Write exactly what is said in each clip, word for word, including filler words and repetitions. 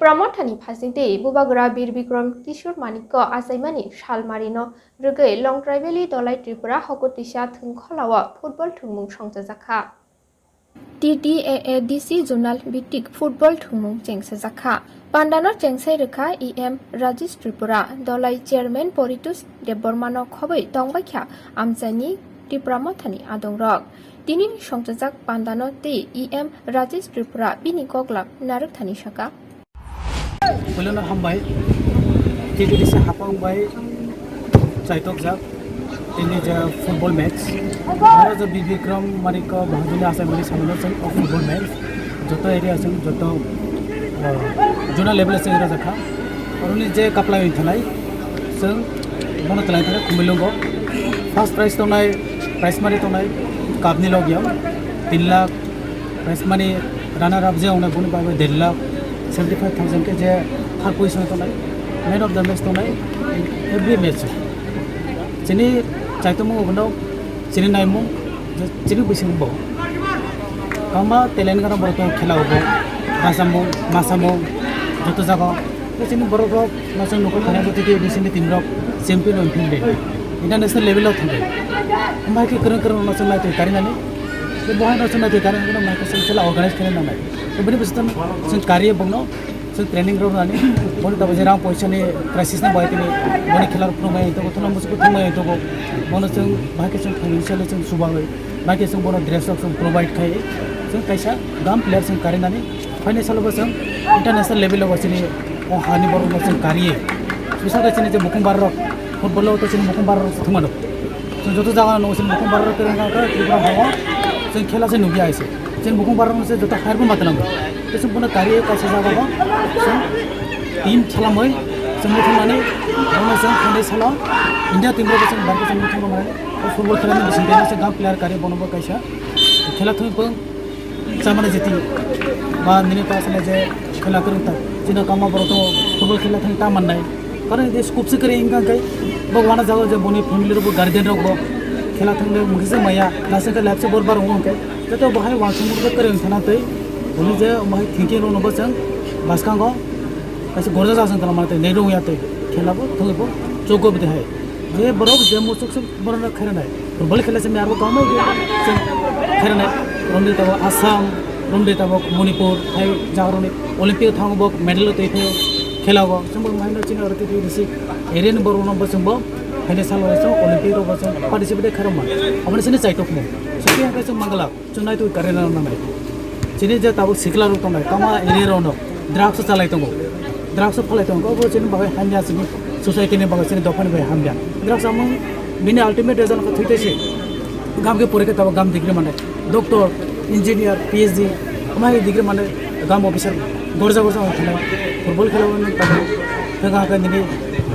Tipra Mothani phasingtwi Bubagra Bir Bikram Kishore Manikko achaimani salmarino rwgwi Longtrai Valley Dolai Tripura Hokutwisa Thwngkholao football thwngmung songchajakha. T T A A D C Zonal Bhitik Football Thwngmung chengsajakha. Pandano chengsai rwkha E M Rajesh Tripura, Dolai Chairman Poritush Debbarmano khobwi tongbaikha amchaini Tipra Mothani adongrok. Tinini songchajak pandano tei E M Rajesh Tripura bini koklam narwkthani saka. Puilano hambai, T T D C hapang bai chaitokjak tini je football match. Aro je Bir Bikram Manikko Bahadurni achaimani samano chwng o football match. Joto area chwng joto, ah, zonal level chwng rajakha. Oroni je kaplai thanai chwng bono twlai thangkha Khumulwngo. First prize tongnai, prize money tongnai, cup ni logi o tin lakh, prize money runner up je wngnai boni bagwi der lakh seventy five thousand khe je third position tongnai, man of the match tongnai, every match. Chini chaitokmung obono chini naimung je chini bising bo. Kama talent gana borok tong khela obo, rasamung, masamung, joto jaga. Tei chini borok rok masang nokol thani bo tei bisingni team rok champion oi philde. International level o thangde. Amai khe kwrwng kwrwng no chwng naitwi karinani. Tei bohai no chwng naitwi karinani no mai khe chwng khela organize khaina nangnai. Tei bini bisingtwi chwng kariye bongno chwng training rok nani. Boni tabo je rang poisa ni crisis ni bai tini boni khela rok phunukmai tongo, thuna musuku thangmai tongo. Bono chwng bahai khe chwng financially chwng subagwi. Bahai khe chwng bono dress rok chwng provide khai. Chwng kaisa gam player chwng karinani. Phaini salo bo chwng international level o bo chini o hani borok no chwng kariye. Bisingtwi chini je mukung bar rok football o to chini mukung bar rok thwngmano. Chwng joto jaga no chini mukung bar rok kwrwng kha Tripura ha o chwng khela se nugya aise. Chini mukung bar rok se joto hire bo matwlang. Tei chwng bono kariye kaisa jaga o chwng team salamwi chwng muthungmani bono chwng phaini salo India team rok chwng bar khe chwng muthungmani. O football khela ni bising twi se gam player kariye bono bo kaisa khela thwngwi bo. Chamani jiti ba nini ta sene je khela kwrwng ta, chini kama borok to football khela thang ta mannai. Karon je scope se kwrwi wngkha khe bo wana jago je boni family rok bo guardian rok bo khela thang le mungsa maya, nasa khe life se bor bar wngkha khe joto bahai wansuk mung kwrwi wngkha na tei boni je bahai thinking rok no bo chwng bwskango kaisa gorja jasong tala mate nei rung ya tei khela bo thangwi bo chogo bwtwi hai je borok je muchuk se borok no khairnai. Football khela se miyar bo kwbangma se khairnai. Romde tabo Assam, romde tabo Manipur, hai jaga rokni Olympic thango bo medal twi phaio khela o. Chwng bo maino chini oro twi risi area ni borok no bo chwng bo haino salo chwng Olympic rok bo chwng participate khairokma. Aboni sini chaitokmo. Sini hwnkhe chwng mangala. Chwng naitwi karwi rwna nangnai. Chini je tabuk sikla rok tongnai, tama area rok no drugs chalai tongo, drugs phalai tongo, obo chini bagwi hamya, chini society ni bagwi, chini dopha ni bagwi hamya. Drugs amung bini ultimate result khe thwi tei se. Gam khe pore khe tabuk gam degree mannai, doctor, engineer, P H D, amai degree mannai, gam officer, gorja gorja wng thanai. Football khela o nung tabuk thwng ha khe nini,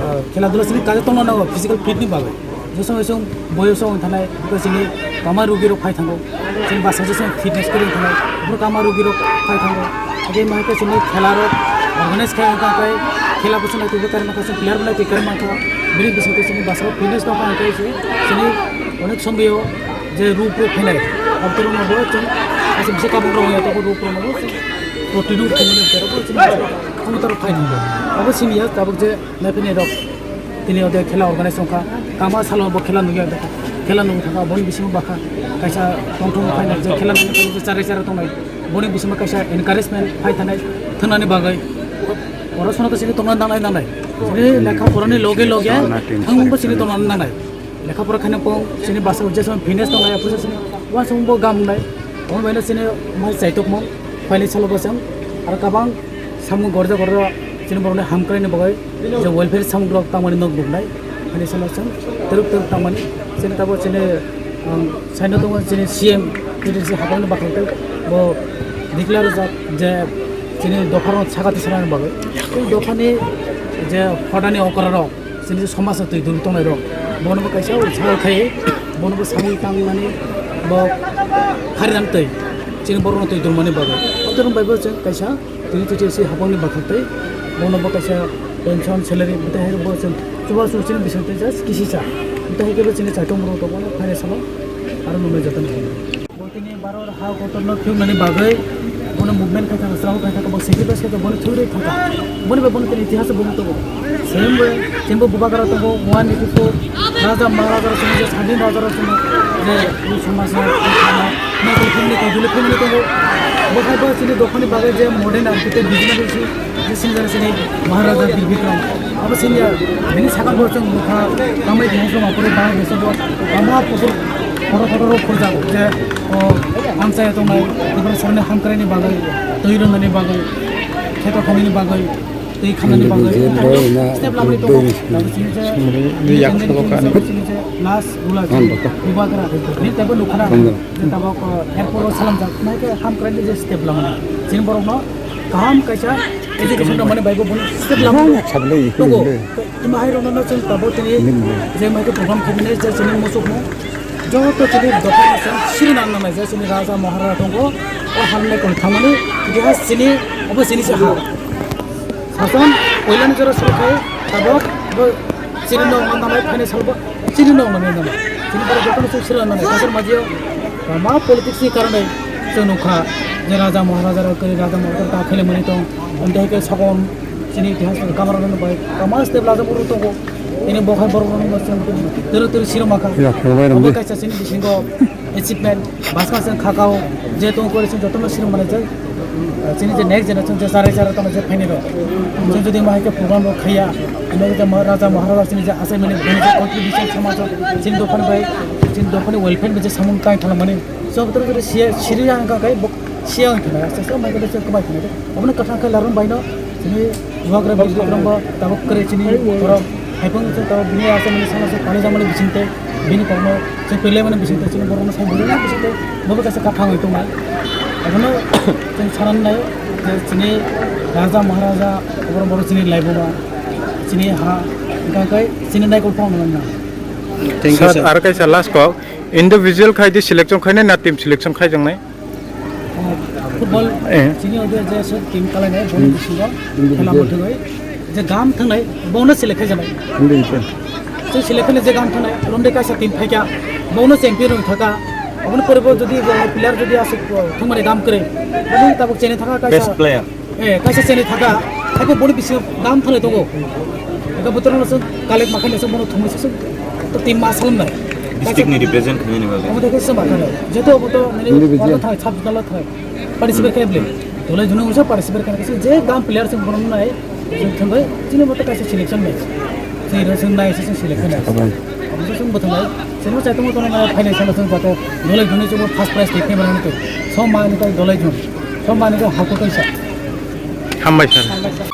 ah, khela dula chini kaisa tongna nango physical fit ni bagwi. Jesong jesong boyos wng thanai, hwnkhe chini kama rugi rok phai thango, chini bwsajwk chini fitness kwrwi wng thanai, bwrwi kama rugi rok phai thango. Hwnkhe ma hwnkhe chini khela rok organize khai wngkha, hwnkhe khela bwswk naitwi kwrwi mankha, chini player bo naitwi kwrwi mankha, bini bisingtwi chini bwsajwk fitness tongkha, hwnkhe chini onek somoi o je rup rok phainai, aboni rok no bo chwng aswk bwswk kabuk rok wngya tabuk rup rok no bo chwng protirood khainani bwsajwk chini khumtor phai thango. Abo simi ya tabuk je Naiphilni rok tini ode khela organize wngkha, kama salo bo khela nugya, khela nugwi thangkha, boni bisingo bakha kaisa tongthok phainai, je khela nugwi thangkha, je charai charai tongnai, boni bisingo kaisa encouragement phai thanai, thwngnani bagwi. Oro sono to chini tongna nangnai nangnai, chini lekha porani loge loge thangmungbo chini tongna nangnai. Lekha pora khaina pong chini bwsajwk je sono fitness tongnai, aphuru chini uansukmung bo gam wngnai, omo baino chini mai chaitokmung phaini salo bo chwng aro kabang samung gorja gorja chini borokni hamkraini bagwi je welfare samung rok tangmani nok nuknai, phaini salo chwng twrwk twrwk tangmani chini tabuk chini, um, saino tongo chini C M T T C haphangni bakhang tei bo declare rijak je chini dopharok saka tisani bagwi tei dophani je hodani okrarok. Chini somajo twi duri tongnai rok, bono bo kaisa usaha khai, bono bo samung tangmani bo kharinani twi, chini borokno twi dormani bagwi. Otorok bai bo chwng kaisa tini twi twi si habangni bakhak twi, bono bo kaisa pension, salary, bwtwi hai bo chwng chubachu chini bising twi just kisisa. Bwtwi hai khe bo chini chaitok borok tongo, phainai salo aro nuknai jotono. Bo tini baro ha kotorno phiyoknani bagwi Bono movement khai thangkha, struggle khai thangkha, bo sacrifice khai thangkha, bono thwi rwi thangkha. Boni bai bono tini itihas bo tongo. Same way, chini bo bubagra tongo, one eighty four, raja maharaja rok chini je, sadin raja rok chini je, bu somaj no, naikol phimni tong, duli phimni tongo. Bo khai bo chini dophani bagwi je modern architect visionary si, je sini jani sini Maharaja Bir Bikram. Abo sini ya, bini sakang bo chwng nukha, kamai tong song apore ba beso bo, ama pukur, kotor kotor rok khurjak, je, o, amchai tongnai, ibra sarani hamkraini bagwi, twi rwnani bagwi, kheto khamini bagwi, twi khamani bagwi, Individual role na step lamani tongo. Tabuk sini je, sumri ni yak salo kani. Last rula je, bubagra, ni tabo nukhana, je tabuk, o, airport o salamjak, nai khe hamkraini je step lamani. Chini borokno kaham kaisa education rwmani bai bo bono step lamani. Yang sabole tongo. Ima hai rokno no chwng tabuk tini je mai khe program khailainai je chini muchukmung joto chini dophani chwng siri nang nangnai je chini raja maharaja tongo o halmai kon thangmani itihas chini obo chini se ha. Sason poilani jora suru khai tabuk bo chini no nang nangnai phaini salbo chini no nang nangnai chini borok jotono chwng siri nang nangnai kasar majio ma politics ni karone chwng nukha je raja maharaja rok kwrwi raja maharaja ta khailaimani tong. Amtwi hai khe sakon chini itihas ni kamar rok bai kama step lajak uro tongo. Ini bo hai borok rok no chwng tero tero siro maka. Ya, khe bai rang di. Obo kaisa chini bisingo achievement baska chwng khakao je tong kore chwng jotono siro mane je chini je next generation je sarai sarai tong je phaini rok. Chwng jodi ma hai khe program rok khaiya, ino je ma raja maharaja chini je asai mani bini je contribution samaj chini dophani bai chini dophani welfare bai je samung kai thala mani. Chwng tero tero siri yang ka kai bok siyang thina sa sa mai khe se kwbai thina. Obono kwthang khe larum baino chini bubagra Bikram bo tabuk kwrwi chini borok haiphang se tabuk bini asai mani sana se pani jamani bisingte bini kokno se pele mani bisingte chini borokno sai bujana bisingte bobo kaisa kwthang oi tongma. Abono chwng sanan nai je chini raja maharaja borok borok chini laibuma chini ha hwnkha khe chini naikol phang nang na. Thank you, sir. Sir, aro kaisa last kok, individual khai di selection khainai na team selection khaijaknai? Football Eh. Chini audio je se team kalainai boni bisingo khela muthungwi je gam thangnai bono select khai janai. Hindi ito. Se select khai je gam thangnai romde kaisa team phaikha bono champion rung thaka. Aboni pore bo jodi player jodi asuk thumani gam kwrwi boni tabuk chene thaka kaisa Best player. Eh, kaisa chene thaka, haikhe boni bisingo gam thangnai tongo. Eka botorno se collect makhai se bono thumwi se to team ma salam nai. District ni represent khainani bagwi. Omo thai se ma khana. Jeto obo to nini Individual. Wala thai, sub zone la thai. Participate khai bole. Dole junu usa participate khai se je gam player se bono nai. Thangbai chini moto kaisa selection match. Chini ro sung nai se selection match. Omo sung bothong nai. Sini chai tomo tono nai phainai sana sung jato. Dole junu se first prize take khai bana to. So ma ni tai dole jun. So ma ni ko hako to sa. Hambai sir.